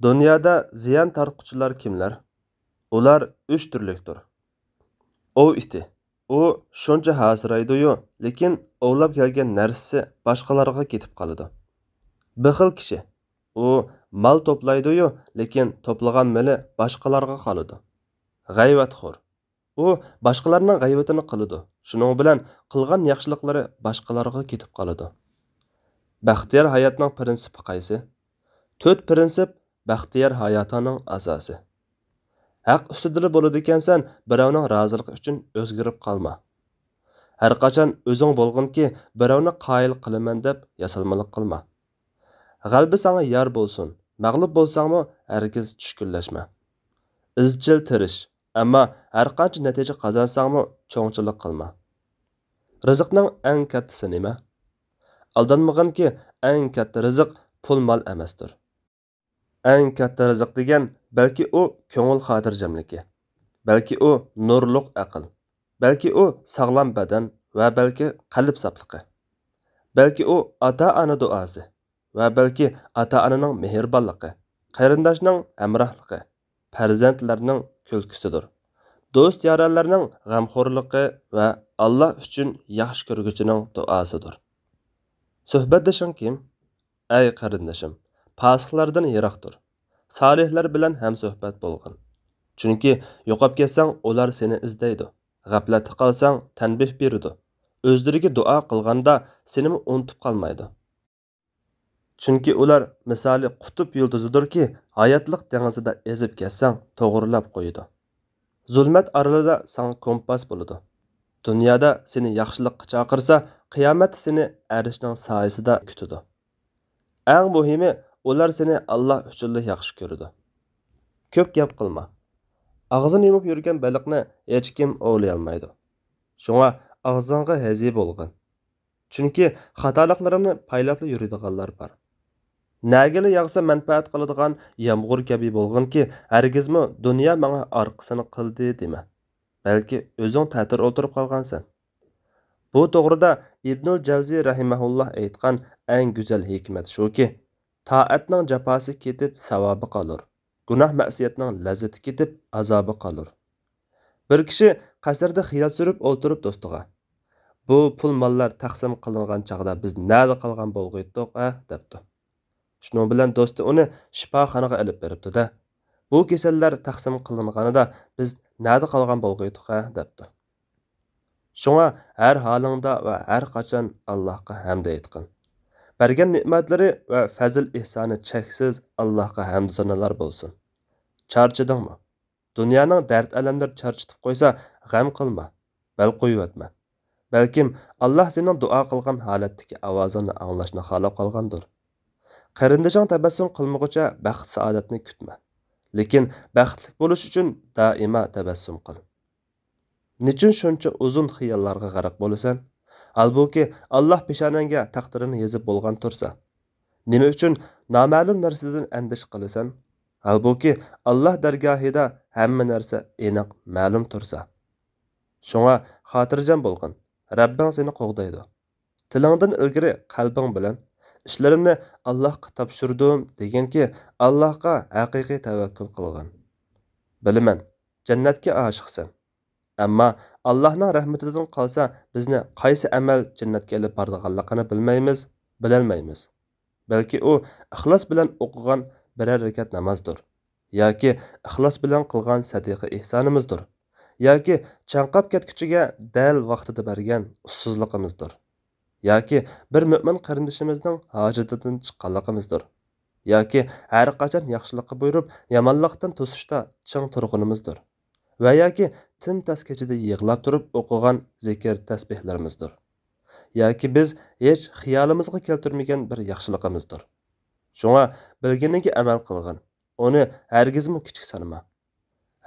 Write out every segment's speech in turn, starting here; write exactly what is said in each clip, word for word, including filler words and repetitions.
دۇنيادا زىيان تارتقۇچىلار كىملەر؟ ئۇلار ئۈچ تۈرلۈكتۇر. ئوۋ ئىتى. ئۇ شۇنچە ھاسىرايدۇيۇ، لېكىن ئوۋلاپ كەلگەن نەرسىسى باشقىلارغا كېتىپ قالىدۇ. بېخىل كىشى. ئۇ مال توپلايدۇيۇ، لېكىن توپلىغان مېلى باشقىلارغا قالىدۇ. غەيۋەتخور. ئۇ باشقىلارنىڭ غەيۋىتىنى قىلىدۇ، شۇنىڭ بىلەن قىلغان ياخشىلىقلىرى باشقىلارغا كېتىپ قالىدۇ. بەختىيار ھاياتنىڭ پىرىنسىپى قايسى؟ تۆت پىرىنسىپ بەختىيار ھاياتىڭنىڭ ئاساسى. ھەق ئۈستىدىلا بولىدىكەنسەن، بىراۋنىڭ رازىلىقى ئۈچۈن ئۆزگىرىپ قالما. ھەرقاچان ئۆزۈڭ بولغىنكى، بىراۋنى قايىل قىلىمەن دەپ ياسالمىلىق قىلما. غەلىبە ساڭا يار بولسۇن، مەغلۇپ بولساڭمۇ ھەرگىز چۈشكۈنلەشمە. ئىزچىل تىرىش، ئەمما ھەرقانچە نەتىجە قازانساڭمۇ چوڭچىلىق قىلما. رىزىقنىڭ ئەڭ كاتتىسى نېمە؟ ئالدانمىغىنكى، ئەڭ كاتتا رىزىق پۇل-مال ئەمەستۇر. ئەڭ كاتتا رىزىق دېگەن بەلكى ئۇ كۆڭۈل خاتىرجەملىكى، بەلكى ئۇ نۇرلۇق ئەقىل، بەلكى ئۇ ساغلام بەدەن ۋە بەلكى قەلب ساپلىقى، بەلكى ئۇ ئاتا-ئانا دۇئاسى ۋە بەلكى ئاتا-ئانىنىڭ مېھرىبانلىقى، قېرىنداشنىڭ ھەمراھلىقى، پەرزەنتلەرنىڭ كۈلكىسىدۇر. دوست-يارەنلەرنىڭ غەمخورلۇقى ۋە ئاللا ئۈچۈن ياخشى كۆرگۈچىنىڭ دۇئاسىدۇر. سۆھبەتدىشىڭ كىم؟ ئەي قېرىندىشىم، پاسىقلاردىن يىراق تۇر. سالىھلار بىلەن ھەمسۆھبەت بولغىن. چۈنكى يوقاپ كەتسەڭ، ئۇلار سېنى ئىزدەيدۇ. غەپلەتتە قالساڭ، تەنبىھ بېرىدۇ. ئۆزلىرىگە دۇئا قىلغاندا سېنىمۇ ئۇنتۇپ قالمايدۇ. چۈنكى ئۇلار مىسالى قۇتۇپ يۇلتۇزىدۇركى، ھاياتلىق دېڭىزىدا ئېزىپ كەتسەڭ، توغرىلاپ قويىدۇ. زۇلمەت ئارىلىدا ساڭا كومپاس بولىدۇ. دۇنيادا سېنى ياخشىلىققا چاقىرسا، قىيامەتتە سېنى ئەرشنىڭ سايىسىدا كۈتىدۇ. ئەڭ مۇھىمى، ئۇلار سېنى ئاللا ئۈچۈنلا ياخشى كۆرىدۇ. كۆپ گەپ قىلما. ئاغزىنى يۇمۇپ يۈرگەن بېلىقنى ھېچكىم ئوۋلىيالمايدۇ. شۇڭا ئاغزىڭغا ھەزى بولغىن. چۈنكى خاتالىقلىرىمنى پايلاپلا يۈرىدىغانلار بار. نەگىلا ياغسا مەنپەئەت قىلىدىغان يامغۇر كەبى بولغىنكى، ھەرگىزمۇ دۇنيا ماڭا ئارقىسىنى قىلدى دېمە. بەلكى ئۆزۈڭ تەتۈر ئولتۇرۇپ قالغانسەن. بۇ توغرىدا ئىبنۇل جەۋزى رەھىمەھۇللا ئېيتقان ئەڭ گۈزەل ھېكمەت شۇكى، تائەتنىڭ جاپاسى كېتىپ، ساۋابى قالۇر. گۇناھ-مەئسىيەتنىڭ لەززىتى كېتىپ، ئازابى قالۇر. بىر كىشى قەسىردە خىيال سۈرۈپ ئولتۇرۇپ دوستىغا، «بۇ پۇل-ماللار تەقسىم قىلىنغان چاغدا بىز نەدە قالغان بولغىيتتۇق، ھە؟» دەپتۇ. شۇنىڭ بىلەن دوستى ئۇنى شىپاخانىغا ئېلىپ بېرىپتۇ-دە، «بۇ كېسەللەر تەقسىم قىلىنغانىدا بىز نەدە قالغان بولغىيتتۇق، ھە؟» دەپتۇ. شۇڭا ھەر ھالىڭدا ۋە ھەر قاچان ئاللاھقا ھەمد ئېيتقىن. بەرگەن نېمەتلىرى ۋە پەزىل-ئېھسانى چەكسىز ئاللاھقا ھەمدۇ سانالار بولسۇن. چارچىدىڭمۇ؟ دۇنيانىڭ دەرد-ئەلەملىرى چارچىتىپ قويسا، غەم قىلما، بەل قويۇۋەتمە. بەلكىم ئاللاھ سېنىڭ دۇئا قىلغان ھالەتتىكى ئاۋازىڭنى ئاڭلاشنى خالاپ قالغاندۇر. قېرىندىشىڭ تەبەسسۇم قىلمىغۇچە بەخت-سائادەتنى كۈتمە. لېكىن بەختلىك بولۇش ئۈچۈن دائىما تەبەسسۇم قىل. نېچۈن شۇنچە ئۇزۇن خىياللارغا غەرق بولىسەن؟ ھالبۇكى، ئاللاھ پېشانەڭگە تەقدىرىنى يېزىپ بولغان تۇرسا. نېمە ئۈچۈن نامەلۇم نەرسىدىن ئەندىشە قىلىسەن؟ ھالبۇكى، ئاللاھ دەرگاھىدا ھەممە نەرسە ئېنىق مەلۇم تۇرسا. شۇڭا خاتىرجەم بولغىن، رەببىڭ سېنى قوغدايدۇ. تىلىڭدىن ئىلگىرى قەلبىڭ بىلەن، «ئىشلىرىمنى ئاللاھقا تاپشۇردۇم» دېگىنكى، ئاللاھقا ھەقىقىي تەۋەككۈل قىلغىن. بىلىمەن، جەننەتكە ئاشىقسەن. ئەمما ئاللاھنىڭ رەھمىتىدىن قالسا، بىزنى قايسى ئەمەل جەننەتكە ئېلىپ بارىدىغانلىقىنى بىلمەيمىز، بىلەلمەيمىز. بەلكى ئۇ ئىخلاس بىلەن ئوقۇغان بىرەر رەكەت نامازدۇر. ياكى ئىخلاس بىلەن قىلغان سەدىقە-ئېھسانىمىزدۇر. ياكى چاڭقاپ كەتكۈچىگە دەل ۋاقتىدا بەرگەن ئۇسسۇزلۇقىمىزدۇر. ياكى بىر مۆمىن قېرىندىشىمىزنىڭ ھاجىتىدىن چىققانلىقىمىزدۇر. ياكى ھەر قاچان ياخشىلىققا بۇيرۇپ، يامانلىقتىن توسۇشتا چىڭ تۇرغىنىمىزدۇر. ۋە ياكى تىمتاس كېچىدە يىغلاپ تۇرۇپ ئوقۇغان زىكىر تەسبىھلىرىمىزدۇر. ياكى بىز ھېچ خىيالىمىزغا كەلتۈرمىگەن بىر ياخشىلىقىمىزدۇر. شۇڭا بىلگىنىڭگە ئەمەل قىلغىن. ئۇنى ھەرگىزمۇ كىچىك سانىما.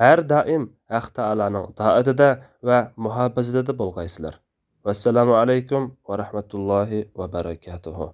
ھەر دائىم ھەق تائالانىڭ تائىتىدە ۋە مۇھاپىزىتىدە بولغايسىلەر. ۋەسسالامۇ ئەلەيكۇم ۋە رەھمەتۇللاھى ۋە بەرەكاتۇھۇ.